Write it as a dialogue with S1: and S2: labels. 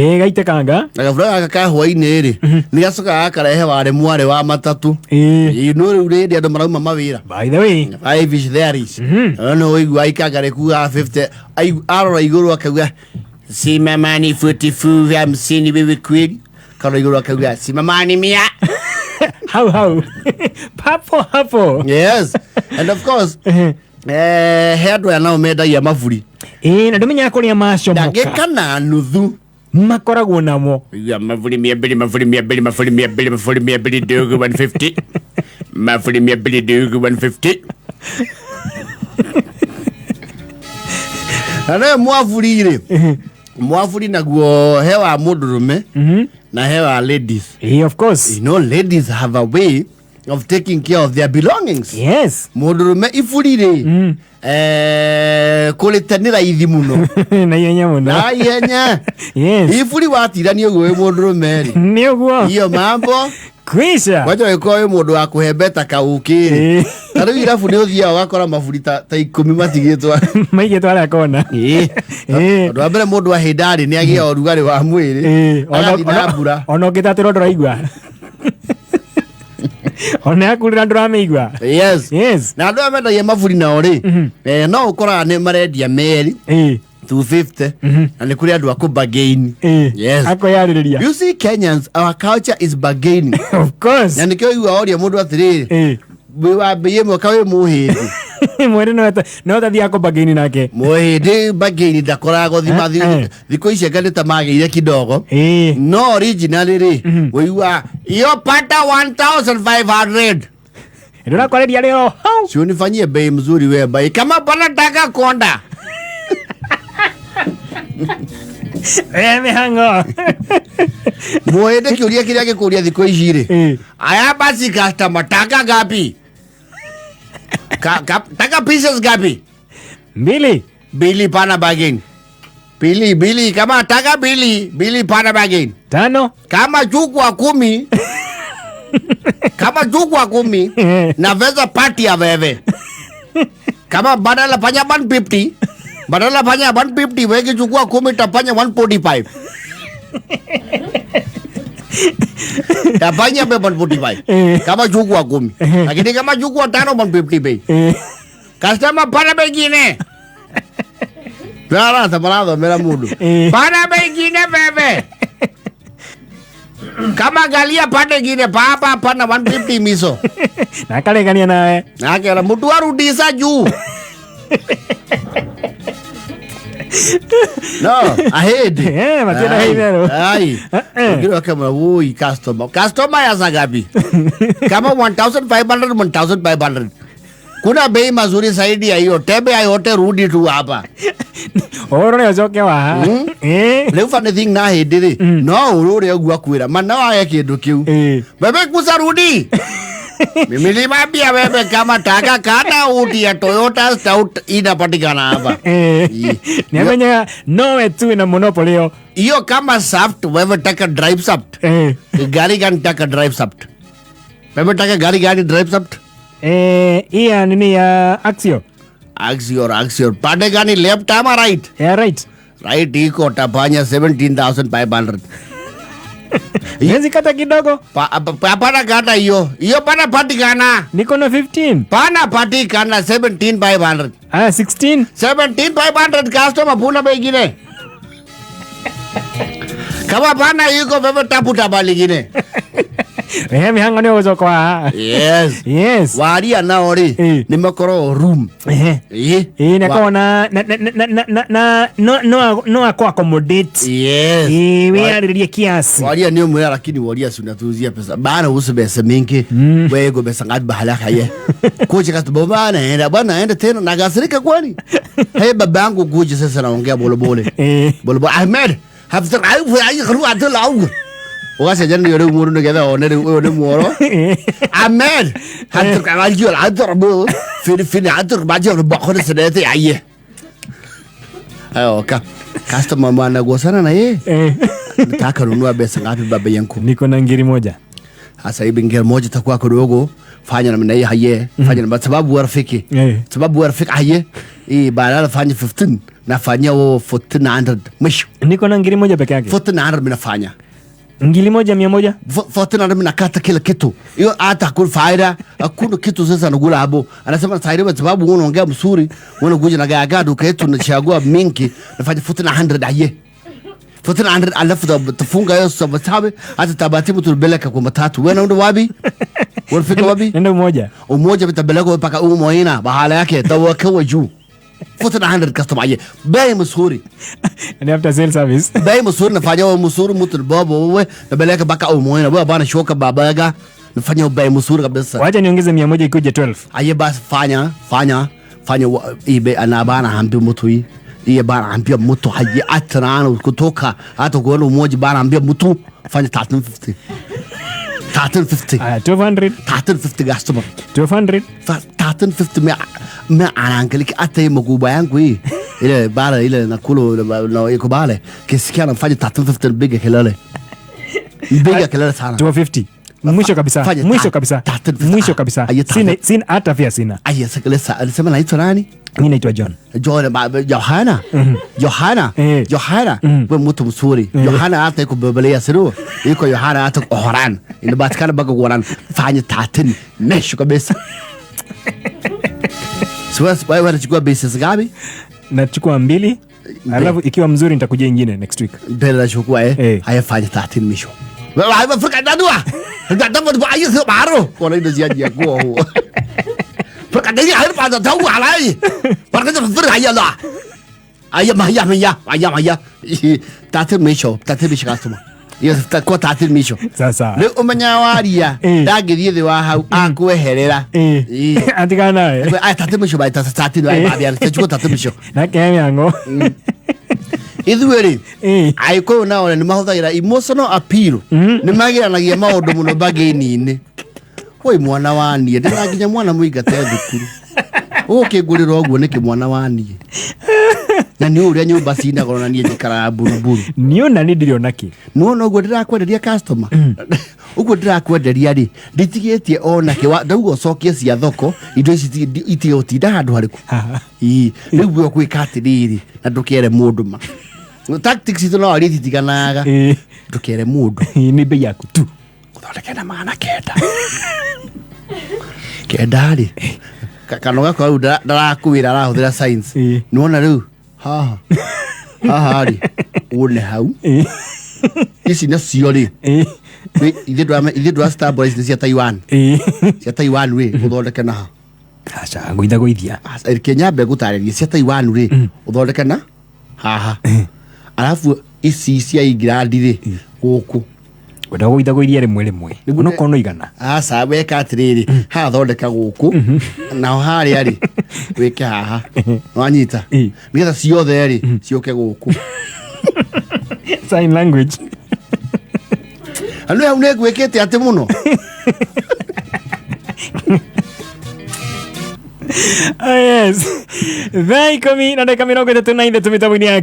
S1: Ĩ gaitekanga.
S2: Na gabura gaka ka hwainĩ rĩ, nĩ gacokaga gakarehe warĩ mwarĩ wa matatũ.
S1: Ĩ.
S2: Ĩ, no rĩu rĩndĩ andũ marauma mawĩra.
S1: By the way.
S2: Five is there is. No ũigua ikanga rĩkuaga 50, arora igũrũ akauga simamani 44 50 wewe kweli. Karora igũrũ akauga simamani mia.
S1: Hau hau. Papo hapo.
S2: Yes. And of course, he andũ aya nao mendagia maburi.
S1: Ĩ, na ndũmenyaga kũrĩa macomoka.
S2: Ndagĩka na nuthu.
S1: Makoragwo namo.
S2: Igua maburi 200, maburi 200, maburi 200, maburi 200 ndogo 150. Maburi 200 ndogo 150. Na nayo mwaburi rĩ, mwaburi naguo he wa mũndũrũme na he wa ladies.
S1: Ĩ, of course.
S2: You know, ladies have a way of taking care of their belongings.
S1: Yes.
S2: Mũndũrũme iburi rĩ, kũrĩte nĩ raithi mũno.
S1: Na ihenya mũno.
S2: Na ihenya.
S1: Yes.
S2: Iburi watirania ũguo wĩ mũndũrũme rĩ,
S1: Nĩ ũguo.
S2: iyo mambo
S1: Kwisha.
S2: kwanja ũgĩkorwo wĩ mũndũ wa kũhembeta kaũkĩ rĩ,
S1: Ĩ.
S2: ta rĩu irabu nĩ ũthiaga ũgakora maburi ta 10 matigĩtwo.
S1: Maigĩtwo harĩa kona.
S2: Ĩ.
S1: Ĩ.
S2: Ũndũ wa mbere mũndũ ahĩnda rĩ, nĩ agĩa ũrugarĩ wa mwĩrĩ.
S1: Ĩ,
S2: Agathiĩ na mbura.
S1: Ona ũngĩtatĩrwo ndũraigua. Ona yakurĩra ndũramĩigua.
S2: Yes.
S1: Yes.
S2: Na andũ aya mendagia maburi nao rĩ, no ũkoraga nĩ marendia merĩ
S1: Ĩ.
S2: 250, na nĩ kũrĩ andũ a kũbargain.
S1: Ĩ.
S2: Yes.
S1: Akwĩyarĩrĩria.
S2: You see, Kenyans, our culture is bargaining.
S1: Of course.
S2: Na nĩkĩo ũiguaga oria mũndũ atĩrĩrĩ,
S1: Ĩ.
S2: wĩ wa mbei ĩmwe ka wĩ mũhĩndĩ.
S1: Mwene no tathiaga kũbargain nake.
S2: Mũhĩndĩ bargain ndakoragwo thima.
S1: Eh, eh.
S2: Thikũ ici anga nĩ ta magĩire kidogo.
S1: Ĩ.
S2: No originally rĩ, ũigua iyo pata 1500.
S1: Ndũrakwarĩria rĩo hau.
S2: Si unifanyie bei mzuri we bai kama panataka konda.
S1: Eh, mĩhang'o.
S2: Mũhĩndĩ kĩũria kĩrĩa gĩkũria thikũ ici rĩ,
S1: Ĩ.
S2: aya basi customer taka ngapi? Taka pieces ngapi?
S1: Mbili.
S2: Bili pana bargain. Bili bili kama taka bili bili pana bargain.
S1: Tano.
S2: Kama chukua 10. Kama chukua 10 na veza party ya wewe. Kama badala fanya 150, badala fanya 150 wewe chukua 10 tafanya 145. Tafanya be 145. Kama chukua 10. Lakini kama chukua 5 150 bei. Customer pana bengine. Rara tamarathomera mundu. Pana bengine bebe. Kama galia pande ngine papa pana 150 miso.
S1: Na akaregania nawe.
S2: Na akera mtu arudisa juu. No, ahedi.
S1: Matienda heitherũ.
S2: Ai. Ngiro kama woi customer. Customer ya sagapi. Kama 1500 1500. Kuna bei mazuri zaidi ya hiyo. Tebe ya yote rudi tu hapa.
S1: Ũhoro nĩ ũcoke wa.
S2: Rĩu funny thing na hĩndĩ rĩ, no ũrũre ũguo akwĩra, ma no age kĩndũ kĩu. Bebe kusa rudi. Mimi nilimwambia wewe kama taka kata uti ya Toyota Stout inapatikana hapa.
S1: Nĩ amenyaga nowe tu wĩna monopoly ĩyo.
S2: Hiyo kama shaft wewe taka drive shaft. Gari gani taka drive shaft? Wewe taka gari gani drive shaft?
S1: Iya nini ya Axio?
S2: Axior, Axior. Pande gani left ama right?
S1: Ya right.
S2: Right iko tafanya 17,500.
S1: Miezi kata kidogo.
S2: Hapana kata hiyo. Hiyo pana patikana.
S1: Niko na 15.
S2: Pana patikana 17,500.
S1: 16.
S2: 17,500 customer puna bengine. Kama pana yuko wewe tafuta bali ngine.
S1: Mĩhang'o nĩ ũgũcoka wa.
S2: Yes.
S1: Yes.
S2: Waria nao rĩ, nĩ makoragwo room. Ĩ.
S1: Ĩ, na korwo na, na, na, na, na, na, na, no, no, no akũ accommodate.
S2: Yes.
S1: Ĩ, wĩyarĩrĩrie kiasi.
S2: Waria nĩ ũmwĩra lakini waria si unatuuzia pesa. Bana usu pesa mingi. Wewe go pesa ngapi bahala haya. Kuja customer bana enda bana enda tena nakasirika kwani? Hey baba yangu kuja sasa naongea bole bole. Bole bole Ahmed, hafsa aifu ai khru adul au. Ũgacenjania rĩu mũndũ nĩgetha one rĩu ũyũ nĩ muoro. Ahmed, hafsa aljo adru fin fin adru bajo bakhona sanate aye. Ayo ka customer mwana gosana na yeye. Nataka nunua pesa ngapi baba yangu?
S1: Niko na ngiri moja.
S2: Sasa hivi ngiri moja itakuwa kidogo. Fanya namna hii haye. Fanya namna sababu wewe rafiki. Sababu wewe rafiki haye. Badala fanya 15. Nafanyia wewe 1400 mwisho.
S1: Niko na 1,000 peke yake.
S2: 1400 minafanya.
S1: 1,100.
S2: 1400 minakata kila kitu. Hiyo hata hakuna faida, hakuna kitu sasa nagula hapo. Anasema sasa kwa sababu wewe unaongea mzuri, wewe unakuja na gaga duka yetu unachagua mingi, nafanya 1400 aye. 1400 alafu tufunga hiyo sababu hata tabati mtu tubeleka kwa matatu. Wewe unaenda wapi? Unafika wapi?
S1: Nenda Umoja.
S2: Umoja bitapelekwa mpaka Umoina bahala yake tawakewa juu. 1400 customer aye. Bei mzuri.
S1: Ni after sale service.
S2: Bei mzuri nafanya wewe mzuri mtu baba wewe napeleka mpaka Umoina. Wewe bana shoka babaga. Nafanya bei mzuri kabisa.
S1: Wacha niongeze 100 ikuje 12.
S2: Aye basi fanya fanya fanya ibe ana bana hambi mtu hii. Iye bana ambia mtu haji atrana kutoka hata kuona Umoja bana ambia mtu fanya 1350. 1350.
S1: Aya, 1200.
S2: 1350 customer.
S1: 1200.
S2: 1350 ma anaangalia hata hii mkubwa yangu hii ile bara ile nakulu na iko bale kisikia anafanya 1350 biga kelele, biga kelele sana.
S1: 250. Mwisho kabisa.
S2: Fanya
S1: Mwisho kabisa.
S2: 1350.
S1: Mwisho kabisa.
S2: Aye,
S1: Sina sina hata fia sina.
S2: Aya sikiliza, alisema naitwa nani?
S1: Mimi naitwa John.
S2: John Yohana. Yohana. Yohana. Wewe mtu mzuri. Yohana hata iko Biblia sio? Iko Yohana hata Quran. Inapatikana mpaka Quran. Fanya 13 mwisho kabisa. Sasa wewe unachukua basis gapi?
S1: Nachukua 2. Alafu ikiwa mzuri nitakuja ingine next week.
S2: Mbele nachukua eh.
S1: Eh.
S2: Haya fanya 13 mwisho. Wewe furka dadua. Dadua bu ayi sio baro. Kwa nini ziaji ya kwa huo? Furka dai hayr fa dawu alai. Farka furka haya la. Aya ma ya ma ya aya ma ya. 13 mwisho, 13 mwisho customer. Iyo kwa 13 mwisho.
S1: Sasa.
S2: Rĩu ũmenya waria ndangĩthiĩ thĩ wa hau akweherera.
S1: Eh.
S2: Ĩ.
S1: Atigana nawe.
S2: Aya 13 mwisho bai 13 bai babia tachukua 13 mwisho.
S1: Na kemyango.
S2: Ithuĩ rĩ
S1: Eh.
S2: Agĩkũyũ nao nĩ mahũthagĩra emotional appeal, nĩ magiranagia maũndũ mũno bagĩni-inĩ. Woi mwana wa niĩ ndĩna nginya mwana mũingate thukuru ũgũkĩngũrĩra ũguo nĩkĩ mwana wa niĩ na nĩ ũrĩa nyũmba cinagoro na niĩ njikaraga buruburu.
S1: Niona ni ndiriona ki.
S2: Nĩwona ũguo ndĩrakwenderia customer, ũguo ndĩrakwenderia rĩ nditigĩtie ona kĩ ndauga ũcokie cia thoko indo ici itigũtinda handũ harĩkũ. Ii, rĩu we ũgwĩka atĩrĩrĩ na ndũkere mũndũ ma tactics itũ no aria ititiganaga.
S1: Eh.
S2: Ndũkere mũndũ.
S1: Ni bei yaku tu.
S2: Gũthondeke na 900 kenda rĩ kanoga kwa rĩu ndarakwĩra arahũthĩra science.
S1: Ĩ.
S2: Nĩwona rĩu haha haha rĩ wone hau.
S1: Eh.
S2: Ici nacio rĩ
S1: Eh.
S2: ithuĩ ndwa stabilize nĩ cia Taiwan.
S1: Eh.
S2: Cia Taiwan rĩ ũthondeke na ha.
S1: Acha ngũitha gũithia.
S2: Reke nyambe ngũtarĩrie cia Taiwan rĩ ũthondeke na haha alafu ici cia England rĩ gũkũ.
S1: Wenda gũitha gũithia rĩmwe rĩmwe.
S2: Nĩguo
S1: Onokorwo no igana.
S2: Aca weka atĩrĩrĩ haha thondeka gũkũ naho harĩa rĩ wĩke haha wanyita
S1: Ĩ.
S2: nĩgetha ciothe rĩ ciũke gũkũ.
S1: Sign language.
S2: Na nĩ hau nĩ ngwĩkĩte atĩ mũno.
S1: Ah, yes. 10:33 mĩtambo-inĩ ya